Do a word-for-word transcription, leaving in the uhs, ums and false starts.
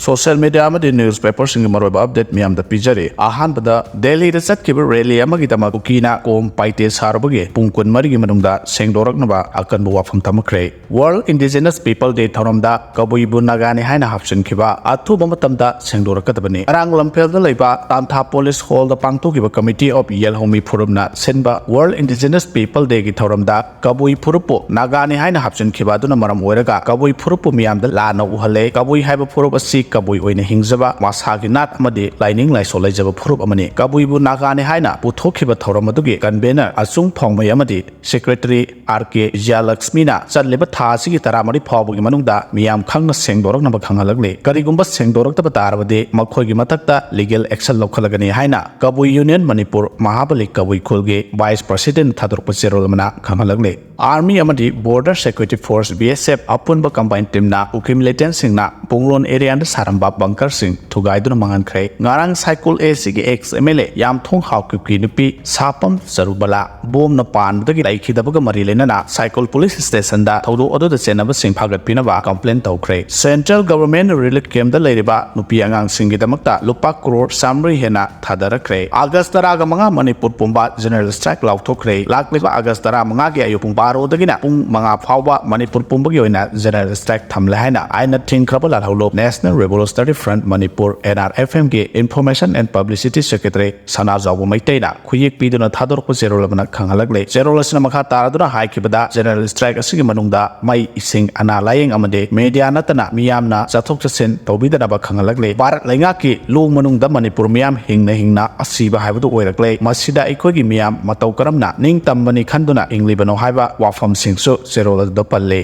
Social media ꯑꯃꯗꯤ news ꯄꯦꯄꯔꯁꯤꯡꯒꯤ ꯃꯔꯨꯑꯣꯏꯕ update ꯃꯌꯥꯝꯗ ꯄꯤꯖꯔꯤ꯫ ꯑꯍꯥꯟꯕꯗ, ꯗꯦꯜꯂꯤꯗ ꯆꯠꯈꯤꯕ ꯔꯦꯂꯤ ꯑꯃꯒꯤꯗꯃꯛ ꯀꯨꯀꯤꯅ ꯀꯣꯝ ꯄꯥꯏꯇꯦ ꯁꯥꯔꯨꯕꯒꯤ ꯄꯨꯡ ꯀꯨꯟꯃꯔꯤꯒꯤ ꯃꯅꯨꯡꯗ ꯁꯦꯡꯗꯣꯔꯛꯅꯕ ꯑꯀꯟꯕ ꯋꯥꯐꯝ ꯊꯝꯈ꯭ꯔꯦ꯫ World Indigenous People Day ꯊꯧꯔꯝꯗ ꯀꯕꯨꯏꯕꯨ ꯅꯥꯒꯥꯅꯤ ꯍꯥꯏꯅ ꯍꯥꯞꯆꯤꯟꯈꯤꯕ ꯑꯊꯨꯕ ꯃꯇꯝꯗ ꯁꯦꯡꯗꯣꯔꯛꯀꯗꯕꯅꯤ꯫ ꯉꯔꯥꯡ ꯂꯝꯐꯦꯜꯗ ꯂꯩꯕ ꯇꯥꯟꯊꯥ ꯄꯣꯂꯤꯁ ꯍꯣꯜꯗ ꯄꯥꯡꯊꯣꯛꯈꯤꯕ Committee of ꯌꯦꯜꯍꯧꯃꯤ ꯐꯨꯔꯨꯞꯅ ꯁꯤꯟꯕ World Indigenous People Dayꯒꯤ ꯊꯧꯔꯝꯗ ꯀꯕꯨꯏ ꯐꯨꯔꯨꯞꯄꯨ ꯅꯥꯒꯥꯅꯤ ꯍꯥꯏꯅ ꯍꯥꯞꯆꯤꯟꯈꯤꯕ ꯑꯗꯨꯅ ꯃꯔꯝ ꯑꯣꯏꯔꯒ ꯀꯕꯨꯏ ꯐꯨꯔꯨꯞꯄꯨ ꯃꯤꯌꯥꯝꯗ ꯂꯥꯟꯅ ꯎꯍꯜꯂꯦ꯫ ꯀꯕꯨꯏ ꯍꯥꯏꯕ ꯐꯨꯔꯨꯞ ꯑꯁꯤ ꯀꯕꯨꯏ ꯑꯣꯏꯅ ꯍꯤꯡꯖꯕ, ꯃꯁꯥꯒꯤ ꯅꯥꯠ ꯑꯃꯗꯤ ꯂꯥꯏꯅꯤꯡ ꯂꯥꯏꯁꯣꯜ ꯂꯩꯖꯕ ꯐꯨꯔꯨꯞ ꯑꯃꯅꯤ꯫ ꯀꯕꯨꯏꯕꯨ ꯅꯥꯒꯥꯅꯤ ꯍꯥꯏꯅ ꯄꯨꯊꯣꯛꯈꯤꯕ ꯊꯧꯔꯝ ꯑꯗꯨꯒꯤ convener ꯑꯆꯨꯡ ꯐꯥꯎꯃꯩ ꯑꯃꯗꯤ Secretary R K ꯖꯌꯂꯛꯁꯃꯤꯅ ꯆꯠꯂꯤꯕ ꯊꯥ ꯑꯁꯤꯒꯤ ꯇꯔꯥꯃꯔꯤ ꯐꯥꯎꯕꯒꯤ ꯃꯅꯨꯡꯗ ꯃꯤꯌꯥꯝ ꯈꯪꯅ ꯁꯦꯡꯗꯣꯔꯛꯅꯕ ꯈꯪꯍꯜꯂꯛꯂꯤ꯫ ꯀꯔꯤꯒꯨꯝꯕ ꯁꯦꯡꯗꯣꯔꯛꯇꯕ ꯇꯥꯔꯕꯗꯤ ꯃꯈꯣꯏꯒꯤ ꯃꯊꯛꯇ legal action ꯂꯧꯈꯠꯂꯒꯅꯤ ꯍꯥꯏꯅ ꯀꯕꯨꯏ Union ꯃꯅꯤꯄꯨꯔ ꯃꯍꯥꯕꯂꯤ ꯀꯕꯨꯏ ꯈꯨꯜꯒꯤ Vice President ꯊꯥꯗꯣꯔꯛꯄ ꯆꯦꯔꯣꯜ ꯑꯃꯅ ꯈꯪꯍꯜꯂꯛꯂꯤ꯫ Army ꯑꯃꯗꯤ Border Security Force, B S F, ꯑꯄꯨꯟꯕ combined teamꯅ ꯀꯨꯀꯤ militant ꯁꯤꯡꯅ ꯄꯨꯡꯂꯣꯟ areaꯗ ꯁꯥꯔꯝꯕ bunkerꯁꯤꯡ ꯊꯨꯒꯥꯏꯗꯨꯅ ꯃꯥꯡꯍꯟꯈ꯭ꯔꯦ꯫ ꯉꯔꯥꯡ ꯁꯥꯏꯀꯨꯜ A ꯁꯤꯒꯤ ex M L A ꯌꯥꯝꯊꯣꯡ ꯍꯥꯎ ꯀꯨꯀꯤ ꯅꯨꯄꯤ ꯁꯥꯄꯝ ꯆꯔꯨꯕꯂꯥ ꯕꯣꯝꯅ ꯄꯥꯟꯕꯗꯒꯤ ꯂꯩꯈꯤꯗꯕꯒ ꯃꯔꯤ ꯂꯩꯅꯅ ꯁꯥꯏꯀꯨꯜ police stationꯗ ꯊꯧꯗꯣꯛ ꯑꯗꯨꯗ ꯆꯦꯟꯅꯕꯁꯤꯡ ꯐꯥꯒꯠꯄꯤꯅꯕ complain ꯇꯧꯈ꯭ꯔꯦ꯫ Central Government relief campꯗ ꯂꯩꯔꯤꯕ ꯅꯨꯄꯤ ꯑꯉꯥꯡꯁꯤꯡꯒꯤꯗꯃꯛꯇ ꯂꯨꯄꯥ ꯀ꯭ꯔꯣꯔ ꯆꯥꯃꯔꯤ ꯍꯦꯟꯅ ꯊꯥꯗꯔꯛꯈ꯭ꯔꯦ꯫ ꯑꯥꯒꯁ ꯇꯔꯥꯒ ꯃꯉꯥ ꯃꯅꯤꯄꯨꯔ ꯄꯨꯝꯕ general strike ꯂꯥꯎꯊꯣꯛꯈ꯭ꯔꯦ꯫ ꯂꯥꯛꯂꯤꯕ ꯑꯥꯒꯁ ꯇꯔꯥꯃꯉꯥꯒꯤ ꯑꯌꯨꯛ ꯄꯨꯡ ꯕꯥꯔꯣꯗꯒꯤꯅ ꯄꯨꯡ ꯃꯉꯥ ꯐꯥꯎꯕ ꯃꯅꯤꯄꯨꯔ ꯄꯨꯝꯕꯒꯤ ꯑꯣꯏꯅ general strike ꯊꯝꯂꯦ ꯍꯥꯏꯅ ꯑꯥꯏꯟꯅ ꯊꯤꯡꯈ꯭ꯔꯕ ꯂꯥꯜꯍꯧꯂꯨꯞ National Revolutionary Front Manipur, N R F Mꯒꯤ Information and Publicity Secretary ꯁꯅꯥꯖꯥꯎꯕ ꯃꯩꯇꯩꯅ ꯈꯨꯌꯦꯛ ꯄꯤꯗꯨꯅ ꯊꯥꯗꯣꯔꯛꯄ ꯆꯦꯔꯣꯜ ꯑꯃꯅ ꯈꯪꯍꯜꯂꯛꯂꯦ꯫ ꯆꯦꯔꯣꯜ ꯑꯁꯤꯅ ꯃꯈꯥ ꯇꯥꯔꯗꯨꯅ ꯍꯥꯏꯈꯤꯕꯗ, general strike ꯑꯁꯤꯒꯤ ꯃꯅꯨꯡꯗ ꯃꯩ, ꯏꯁꯤꯡ, ꯑꯅꯥ ꯂꯥꯌꯦꯡ ꯑꯃꯗꯤ media ꯅꯠꯇꯅ ꯃꯤꯌꯥꯝꯅ ꯆꯠꯊꯣꯛ ꯆꯠꯁꯤꯟ ꯇꯧꯕꯤꯗꯅꯕ ꯈꯪꯍꯜꯂꯛꯂꯦ꯫ ꯚꯥꯔꯠ ꯂꯩꯉꯥꯛꯀꯤ ꯂꯨ ꯃꯅꯨꯡꯗ ꯃꯅꯤꯄꯨꯔ ꯃꯤꯌꯥꯝ ꯍꯤꯡꯅ ꯍꯤꯡꯅ ꯑꯁꯤꯕ ꯍꯥꯏꯕꯗꯨ ꯑꯣꯏꯔꯛꯂꯦ꯫ ꯃꯁꯤꯗ ꯑꯩꯈꯣꯏꯒꯤ ꯃꯤꯌꯥꯝ ꯃꯇꯧ ꯀꯔꯝꯅ ꯅꯤꯡꯇꯝꯕꯅꯤ ꯈꯟꯗꯨꯅ ꯍꯤꯡꯂꯤꯕꯅꯣ ꯍꯥꯏꯕ ꯋꯥꯐꯝꯁꯤꯡꯁꯨ ꯆꯦꯔꯣꯜ ꯑꯗꯨꯗ ꯄꯜꯂꯤ꯫